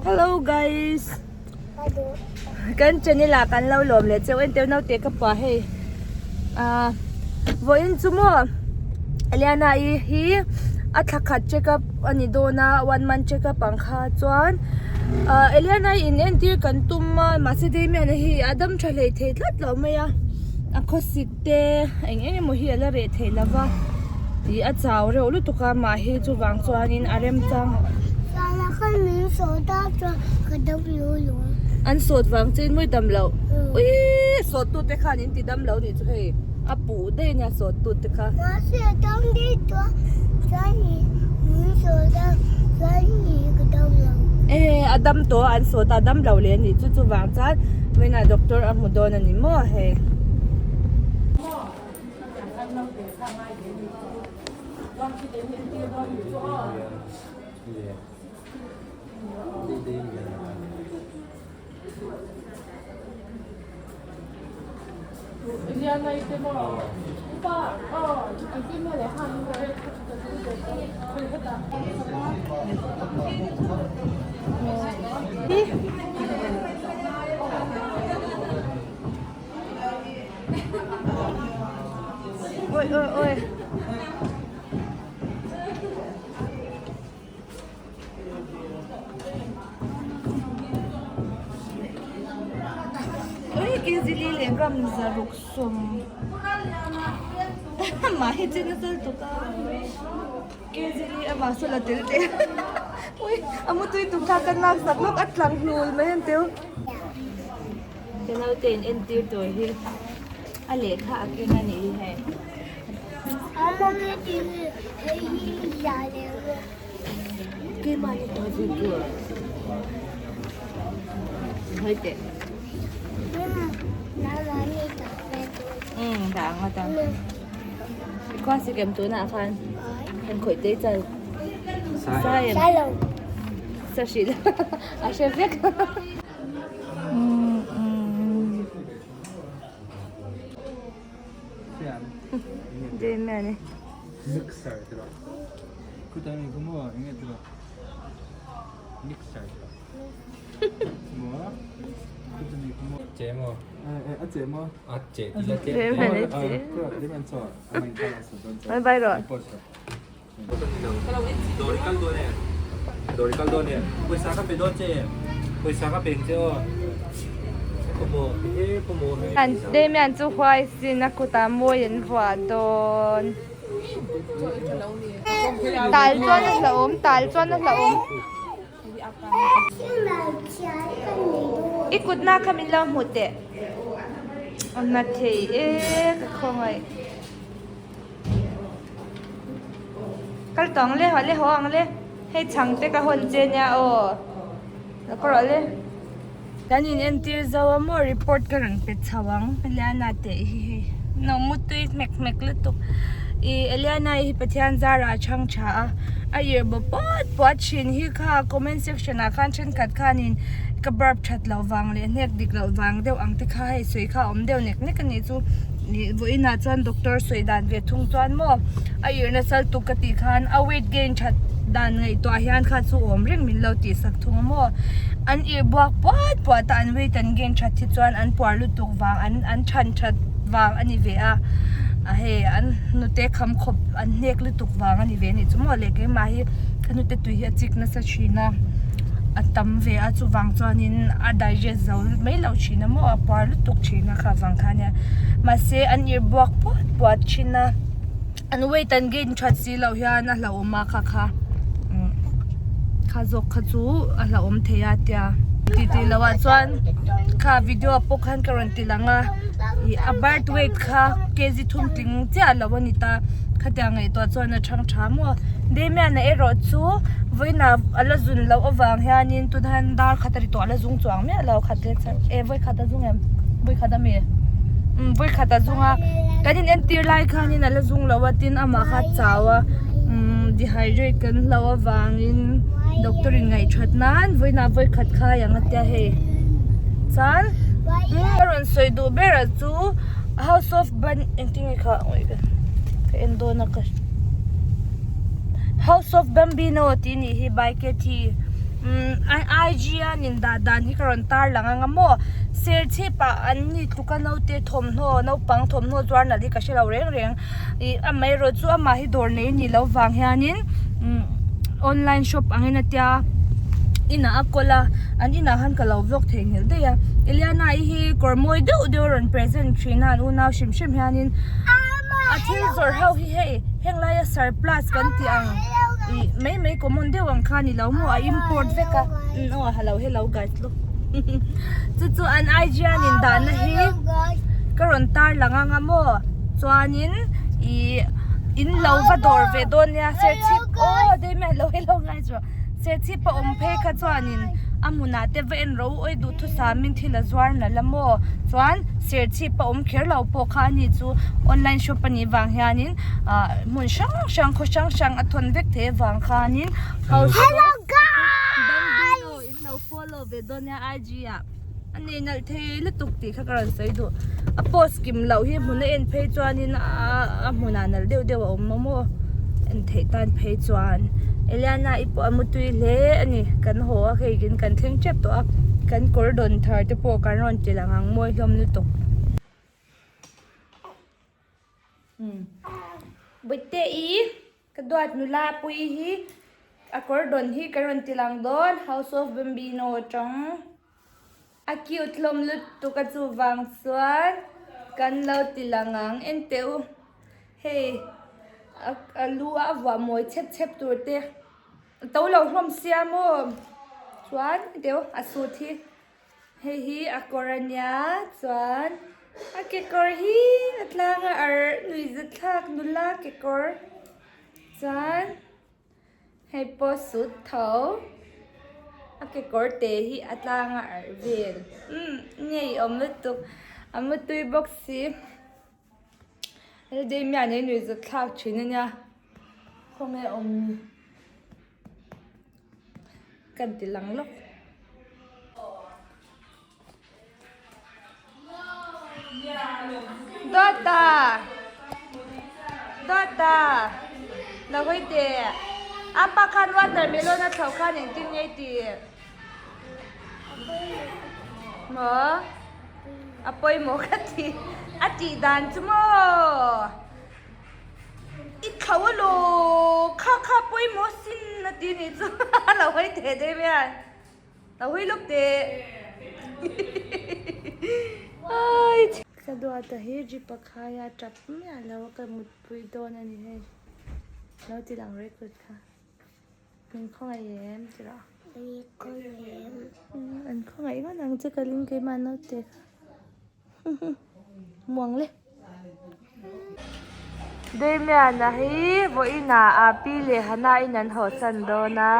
Hello guys kan channel ah kan lo lawm leh cheu entir naute ka pa hei ah vawiin chu maw Eliana i hi a thla khat check up a ni dawn a one month check up ang kha chuan ah Eliana i in entir kan tum a mahse Damian a hi a dam tha hlei thei tlat lo mai a a khawsik te eng eng emaw hi a la reh theih lova ih a chau reuh lutuk a mah hi chuvang chuanin a remchang an sawt vang che in mawi dam loh uiii sawt tu te khan in ti dam lo nih chu hei a puh daih ania sawt tu te kha. E a dam tawh a an sawt a a dam lo leh a nih chu chuvang chuan vawiinah doctor a hmu dawn a ni maw hei. Ôi ôi ôi. Ui kg leh gram 60 mah hi chu nasa lutuk a kg li amah saw la tel teh ui a mutui tum kha ka lak sak lawk a tlang hlul mai an teu. Ka naute in entir tur hi a lehkha a keng a nih hi hei. Keimah ni tawh zui tur. Hawi teh. Um dah ang ata. Khua si kem tunah khan han khawih te chal. Sa em. Sa hrilh. A hre vek. Bye bye rawh. Damian chu huai sin a kutah mawi an vuah dawn. Tal chuan a hlauhawm tal chuan a hlauhawm. I kutna kha min lo hmuh teh. A na thei e ka khawngaih. Kal tawh ang le haw le haw ang le hei chhang te ka hawn che nia aw la kawr rawh le. Kan in entir zo a maw report ka rawn pe chho ang Eliana te hi hei no mutui hmek hmek lutuk ih Eliana hi Pathian zarah a chhang tha a a irh baw puat puat thin hi kha comment section ah khan thenkhat khanin ka burp that loh vang leh hnek dik loh vang deuh ang te kha hei sawi kha a awm deuh nek nek a nih chu. Ih vawiinah chuan doctor sawi dan ve thung chuan maw a irh nasa lutuk ka tih khan a weight gain that dan ngaihtuah hian kha chu awm reng min lo tih sak thung a maw an irh buak puat puat a an weight an gain that hi chuan an puar lutuk vang an an than that vang a ni ve a a hei an hnute kham khawp an hnek lutuk vang a ni ve a nih chu maw le keimah hi ka hnute tui hi a chik nasa thin a a tam ve a chuvang chuanin a digest zo mai lo thin a maw a puar lutuk thin a kha vang kha ania mahse an irh buak puat puat thin a an weight an gain that si loh hian a hlauhawm a kha kha umm kha zawk kha chu a hlauhawm thei a tia ti tih loh ah chuan kha video ah pawh khan ka rawn ti lang a ih a birth weight kha kg thum tling chiah lo a ni ta khatiang ngaihtuah chuan a thang tha maw Damian-a erawh chu vawiinah a la zun loh avang hianin tunah hian dar khat a ri tawh a la zung chuang miah lo khat leh char e vawi khat a zung em vawi khat a mi umm vawi khat a zung a kan in entir lai khanin a la zung lo a tin amah kha a chau a umm dehydrate kan hlauh avangin doctor in ngaihthat nan vawiinah vawi khat khai ang a tia hei chuan a rawn sawi duh ber ah chu house of ban engtin nge kha ka en dawn a ka house of bambino tih anih hi by Kathy. Umm IG a nin dah dan hi ka rawn tar lang anga maw serchhip ah an ni tluka naute thawmhnaw naupang thawmhnaw zuar nalh hi ka hre lo reng reng ih amaherawh chu amah hi dawr nei a nih loh vang hianin umm online shop angin a tia inah a kawl a an inah khan ka lo vlog thei nghilh daih a Eliana i hi kawr mawi deuh deuh a rawn present thin a an unau hrim hrim hianin a thil zawrh ho hi hei heng laia surplus kan tih ang ih mai mai common deuh ang kha a ni lo maw a import vek a umm aw hello hello guys look chu chu an IG an in dahna hi ka rawn tar lang anga maw chuanin ih in lo va dawr ve dawn nia serchhip aw dei mai hello hello guys rawh serchhip a awm phei kha chuanin a hmunah te va en rawh u awi duhthusam in thil a zuar nalh a maw chuan serchhip a awm kher lo pawh kha a ni chu online shop a nih vang hianin ah hmun hrang hrang khaw hrang hrang a thawn vek thei avang khanin house of bambino in lo follow ve dawn nia IG ah a nei nalh thei lutuk tih kha ka rawn sawi duh a post kim loh hi hmun a en phei chuanin a hmunah nalh deuh deuh a awm maw en theih tan phei chuan Eliana i pawh a mutui hle a ni kan haw a hei in kan thleng tep tawh a kan kawr dawn thar te pawh kan rawn ti lang ang mawi hlawm lutuk. Bawihte i ka duat nula pui hi a kawr dawn hi ka rawn ti lang dawn house of bambino atang a cute hlawm lutuk a chuvang chuan kan lo ti lang ang en teh u hei a lu a vuah mawi chep chep tur te a to lo hlawm sia maw chuan en teh u a suit hi. Hei hi a kawr a nia chuan a kekawr hi a tlang a arh nuihzat thlak nula kekawr chuan hei pawh suit tho a kekawr te hi a tlang a arh vel umm ngeiawm lutuk a mutui bawk si Damian hi nuihzat thlak thin a nia khawnge awm ni. Kan ti lang lawk. Dawta! Dawta! Lo hawi teh. Apa khan watermelon a thlauh khan engtin nge i tih? Maw? A pawimawh ka ti. A tih dan chu maw? I thlo a lo kha kha pawimawh sin a ti nih chu a lo hawi teh daih mai a lo hawi lawk teh ai ka duata hi jeep a khai a tap miah lo a ka mutpui dawn a ni hei lo ti lang record kha min khawngaih em ti rawh an khawngaih ngawt ang che ka ling keimah naute kha. Muang le. Damian-a hi vawiinah a pi leh Hana-in an haw san dawn a,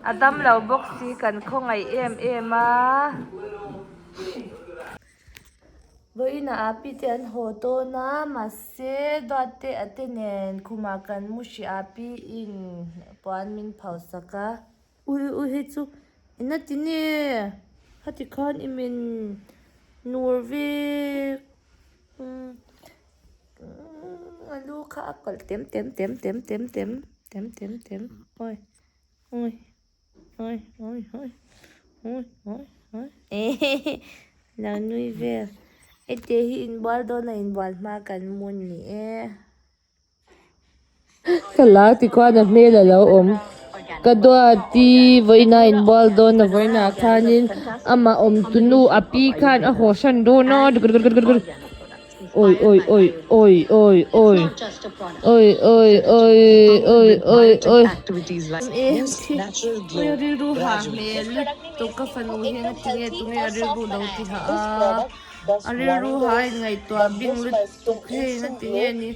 a damlo bawk si kan khawngaih em em a. Vawiinah a pi te an haw dawn a, mahse Duate a te nen khumah kan mu hrih a piin puan min phausak a. Ui ui hei chu eng a ti nge khati khan i min nur vek a lu kha a kalh tem tem tem tem tem tem tem tem tem awi awi awi awi awi awi awi awi ehehe lo nui vel heti hi inbual dawn a inbual hma kan mu ni e. Ka la ti khuan a hmel a lo awm ka duati vawiina a inbual dawn a vawiinah khanin amah awm tunu a pi khan a haw hran dawn a awi awi awi awi awi awi awi awi awi awi awi awi Ui rilru hah hmel lutuk ka fanu hian a ti nge tunge a rilru lo ti hah a. A rilru ha a inngaihtuah bing lutuk hei na ti nge ni.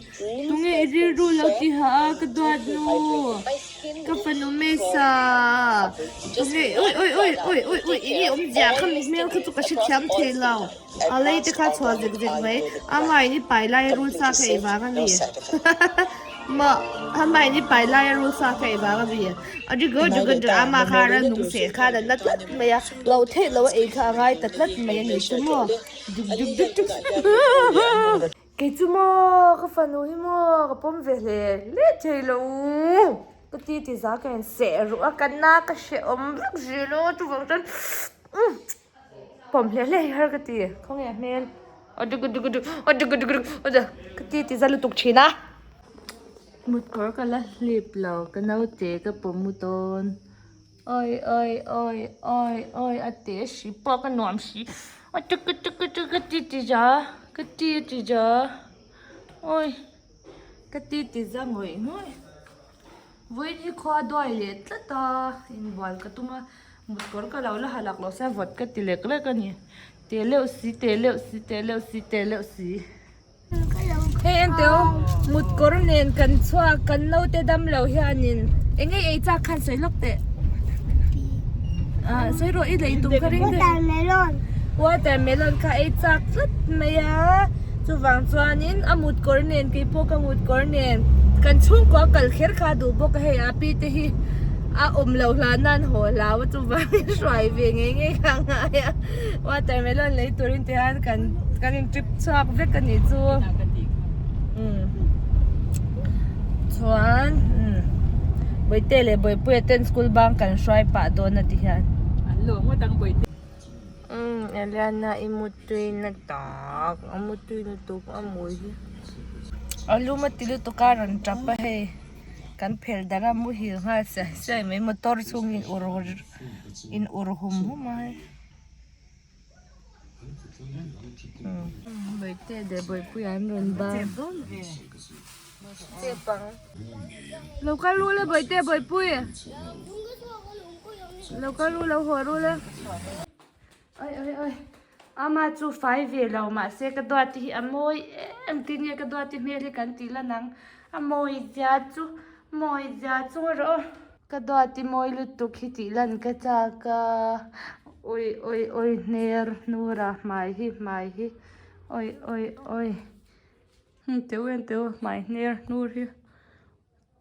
Tunge i rilru lo ti ha a ka duat nu ka fanu Mesa tunge ui ui ui ui ui ui eng nge awmzia kha mi hmel kha chu ka hrethiam thei lo a lei te kha chhuah zek zek mai amahin i pai lai a rul sa kha ei vang a mi maw amahin i pai lai a rul sa kha ei vang a mi a ri gawr gawr gawr ama kha a nung seh khan an la tlat mai a. Loh theih loh a ei kha a ngai ta tlat mai a ni chu maw duk duk duk duk kei chu maw ka fanu hi maw ka pawm ve hle hle thei lo. Ka ti ti za ka in seh ruh a ka na ka hrehawm vek zel a chuvang chuan umm pawm hle hle hi har ka ti khawnge a hmel a duk a duk a duk a duk a duk a duk a duk ka ti ti za lutuk thin a. Mutkawr ka la hlip lo ka naute ka pawm mu dawn awi awi awi awi awi a te si pawh ka nuam si a tuk a tuk a tuk ka ti ti za ka ti ti za awi. Ka ti ti za ngawih ngawih. Vawiin hi khua duai leh tlat a, inbual ka tum a, motor ka lo la ha lak lo se vawt ka ti lek lek a ni. Te leuh si, te leuh si, te leuh si, te leuh si. Hei en teh u, motkawr nen kan chhuak, kan naute dam lo hianin eng nge ei chak khan sawi lawk teh. Ah sawi rawh i lei tum ka ring deuh. Watermelon. Watermelon kha ei chak tlat mai a, chuvang chuanin a mut kawr nen keipawh ka mut kawr nen kan chhungkua kal kher kha duh bawk a hei a pi te hi a awm loh hlan nan haw hlau a chuvangin hruai ve ngei ngei kha a ngai a watermelon lei turin ti hian kan kan in trip chhuak vek a nih chu umm chuan umm Bawihte leh Bawihpuia ten school bang kan hruai pah dawn a ti hian. Umm Eliana i mutui na tak a mutui lutuk a mawi hi a lum a ti lutuk a rawn tap a hei kan phel darh a muhil nghal siai siai mai motor chhung in ur in ur hum hum a hei umm bawihte leh bawihpuia an rawn ban chep ang lo kal ru le bawihte bawihpui. Lo kal ru lo haw ru le. Oi oi oi. Ama chu fai ve lo mahse ka duat hi a mawi em tin nge ka duat hmel hi kan tih lan ang. A mawi zia chu mawi zia chu rawh aw. Ka duat i mawi lutuk hi tih lan ka chak a. Oi oi oi hner hnur a hmai hi hmai hi. Oi oi oi. Teu en teu hmai hner hnur hi.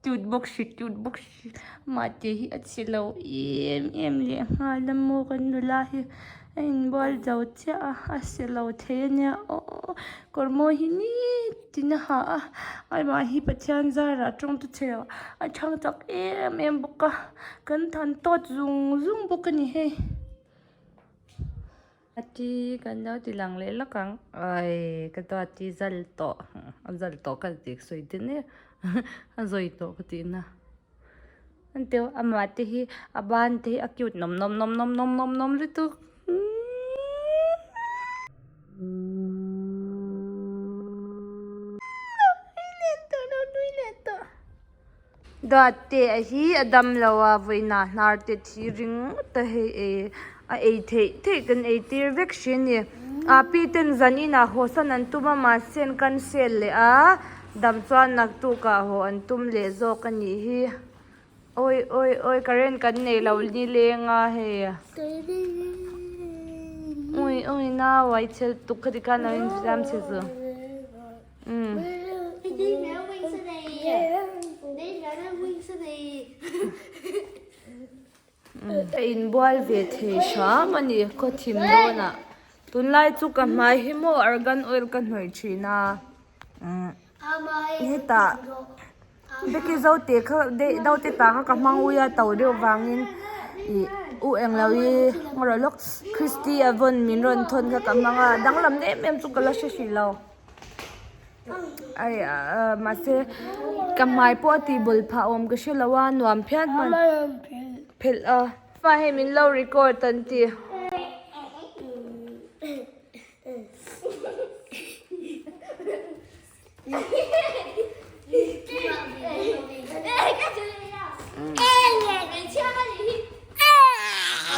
Cute bawk si cute bawk si mahte hi a chhe lo em em leh nghal a maw kan nula hi a inbual zo chiah a a se lo thei a nia aw kawr mawi hi nitin a ha a amah hi Pathian zarah tawng te chhe lo a chhang chak em em bawk a kan than tawt zung zung bawk a ni hei. A ti kan lo ti lang leh lawk ang ai ka dawt ti zal tawh a zal tawh ka ti sawi te nia a zawi tawh ka tih na an teu amah te hi a ban te hi a cute nawm nawm nawm nawm nawm nawm nawm lutuk. Dawt te a hi a dam lo a vawiinah hnar te thi ringawt a hei ei a ei theih theih kan ei tir vek hri a ni a pi ten zan inah haw san an tum a mahse an cancel leh a dam chuan naktuk ah haw an tum leh zawk a nih hi awi awi awi current kan nei lo ni leng a hei awi awi nau a i chhel tuk khati khan a insiam chhe chu. Ka inbual ve thei hram a ni khaw thim dawnah tunlai chu ka hmai hi maw argan oil ka hnawih thin a hetah Beki zote kha naute tah kha ka hmang ui a to deuh vangin ih u englo hi ngaw lawk Christy a vawn min rawn thawn kha ka hmang a danglam em em chu ka la hre hrih lo. Ai ah mahse ka hmai pawh a tih bawlh phah awm ka hre lo a nuam phian hman phelh a. Pa hei min lo record an ti.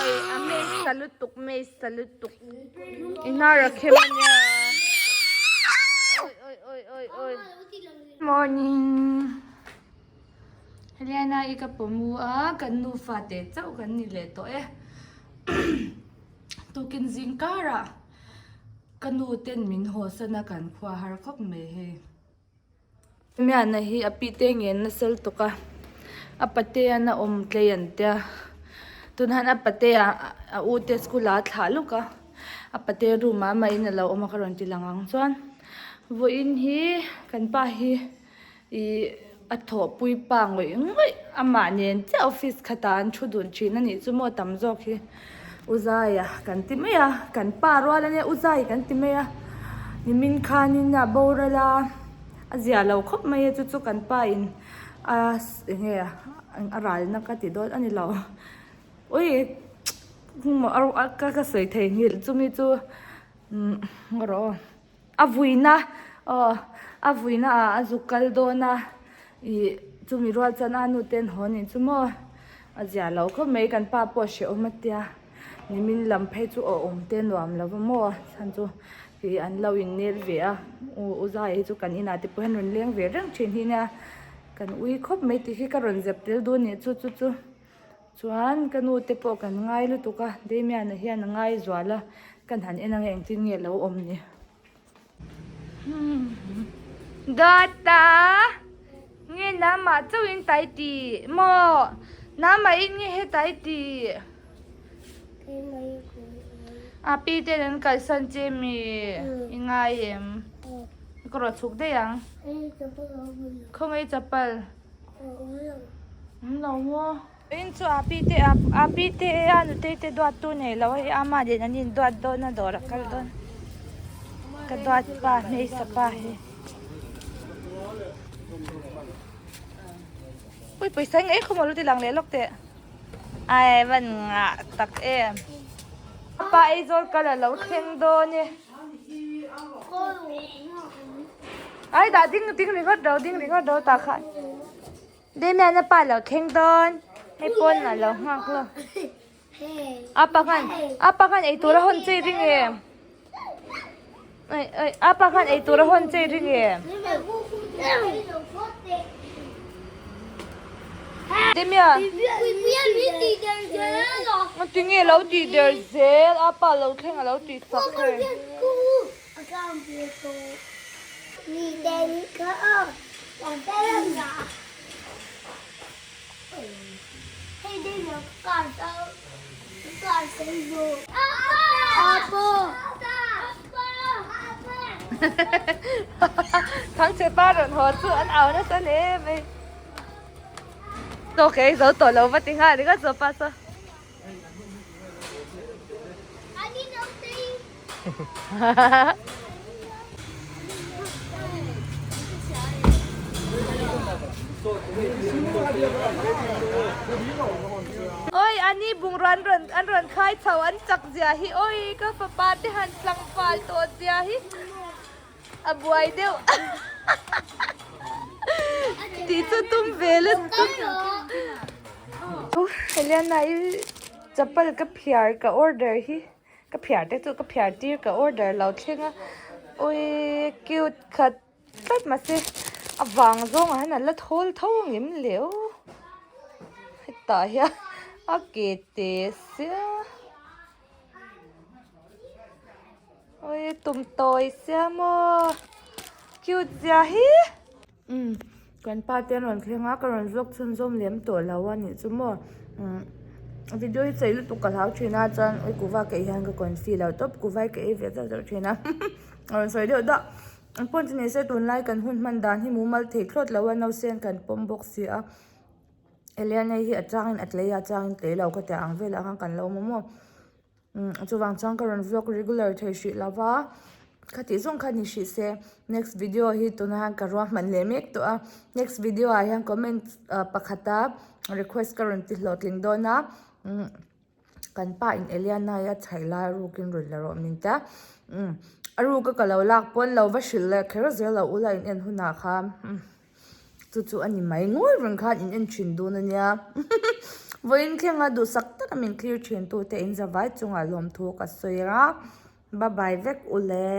Ai a hmeichhe lutuk hmeichhe lutuk. I hnar a khem a nia. Oi oi oi oi oi. Morning. Heliana i ka pawmu a kan nufa te chauh kan ni leh tawh e. Tukin zing karah ka nu ten min haw san a kan khua har khawp mai hei. Miana hi a pi te nge nasa lutuk a a patean a awm tlei an tia tunhan a patea a u te school ah a thlah lawk a a pate room ah amah in a lo awm a ka rawn ti lang ang chuan vawiin hi kan pa hi ih. A thawhpui pa ngawih ngawih amah nen chiah office khatah an thu dun thin a nih chu maw tam zawk hi Uzaia kan ti mai a kan pa rual ania Uzai kan ti mai a nimin khanin a boral a a zia lo khawp mai a chu chu kan pa in a eng nge a ralna ka ti dawn a ni lo ui ka sawi thei nghilh chumi chu umm rawh aw. A vuina aw a vuina ah a zuk kal dawn a ih chumi rual chuan a nu ten haw nih chu maw a zia lo khawp mai kan pa pawh a hrehawm a tia nimin lam phei chu a awm te nuam lo va maw chhan chu ih an lo in nel ve a u u zai hi chu kan inah te pawh hian rawn leng ve reng thin hi nia kan ui khawp mai tih hi ka rawn zep tel dun nih chu chu chu. Chuan ka nu te pawh kan ngai lutuk a, Damian-a hian a ngai zual a, kan han en ang e engtin nge lo awm ni. Dawta! Nge namah chauhin tai ti maw? Namahin nge hetai ti? A pi ten an kalsan che mi i ngai em? Ka rawh chhuk daih ang. Khawngaih chapal. Awm lo maw? In chu a pi te a pi te a nutei te duat tu nei lo hei ama nen an in duat dawn a dawr a kal dawn ka duat pa hmeisa pa hi ui pawisa ngei khaw maw lu ti lang leh lawk teh ai van ngah tak em pa Aizawl kal a lo thleng dawn e. Ai dah ding ding ringawt ro ding ringawt ro tah khan Damian a pa lo thleng dawn hei pawn a lo nghak lo a pa khan a pa khan eitur a hawn chei ring em ai ai a pa khan eitur a hawn chei ring em Damian tinge lo tih der zel a pa lo thleng a lo tih sak hei. Thangchhe pa rawn haw chu an au nasa hle mai. Tawk ei zo tawh lo va ti nghal ringawt zawk pa saw. Oi ani bungrua an rawn an rawn khai chho an chak zia hi oi ka fapa te han tlangval tawh zia hi a buai deuh tih chu tum ve lutuk Eliana i chapal ka phiar ka order hi ka phiar te chu ka phiar tir ka order lo thleng a ui cute khat tlat mahse a vang zawng ah hian an la thawl tho ang em le aw hetah hian a ke te sia ui tum tawi sia maw cute zia hi. Umm kan pa te an rawn thleng a ka rawn vlog chhunzawm lem tawh lo a nih chu maw umm video hi chei lutuk ka hlau thin a chuan ui kuva ka ei hian ka confi lo tawp kuva hi ka ei ve zauh zauh thin a a rawn sawi deuh duah ang pawn chu ni se tunlai kan hun hman dan hi mumal thei thlawt lo a nausen kan pawm bawk si a Eliana hi a changin a tlei a a changin tlei lo ka ti ang velah khan kan lo awm a maw. Umm chuvang chuan ka rawn vlog regular thei hrih lo va khatih zawng kha ni hrih se next video hi tunah hian ka ruahman leh mek tawh a next video ah hian comment ah pakhata request ka rawn ti hlawhtling dawn a umm kan pa in Eliana hi a chhaih lai rukin rawn la rawh min tia umm a ruka ka lo lak pawn lo va hrilh leh kher zel lo ula in en hunah khan umm. Chu chu a ni mai ngawi reng khan in en thin dun a nia vawiin thlenga duhsak taka min thlir thin tute in zavai chungah lawmthu ka sawi a bye bye vek u le.